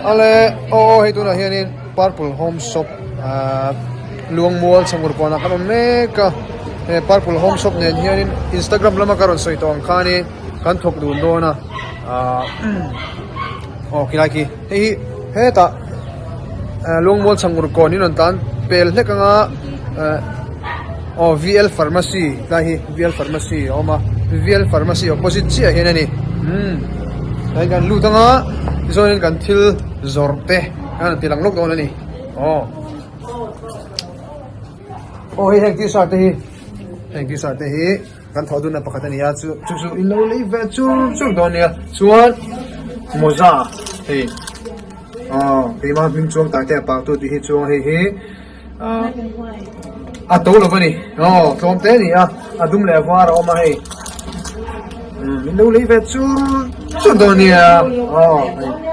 Ale aw hei tunah hianin purple home shop ahh Luangmual chhangur kawnah kan awm mek a he purple home shop nen hianin instagram lama ka rawn sawi tawh ang khanin kan thawk dun dawn a ahh aw khilai khi hei hi hetah ahh Luangmual chhangur kawn in rawn tan pel hlek anga ahh aw V_L pharmacy tlai hi V_L pharmacy a awm a V_L pharmacy opposite chiah hian a ni umm tlai kan lut anga tichuanin kan thil zawrh te an rawn ti lang lawk dawn a ni aw aw hei heng t-shirt te hi heng t-shirt te hi kan thawh dunna pakhat a ni a chu chu chu in lo lei ve chur chur dawn nia chuan mawza hei aw keimah hming chuang tai te a pang tu tih hi chuang hei hi ah a to lo a ni aw tlawm te a ni a a dum leh a var a awm a hei umm in lo lei ve chur chur dawn nia aw hei.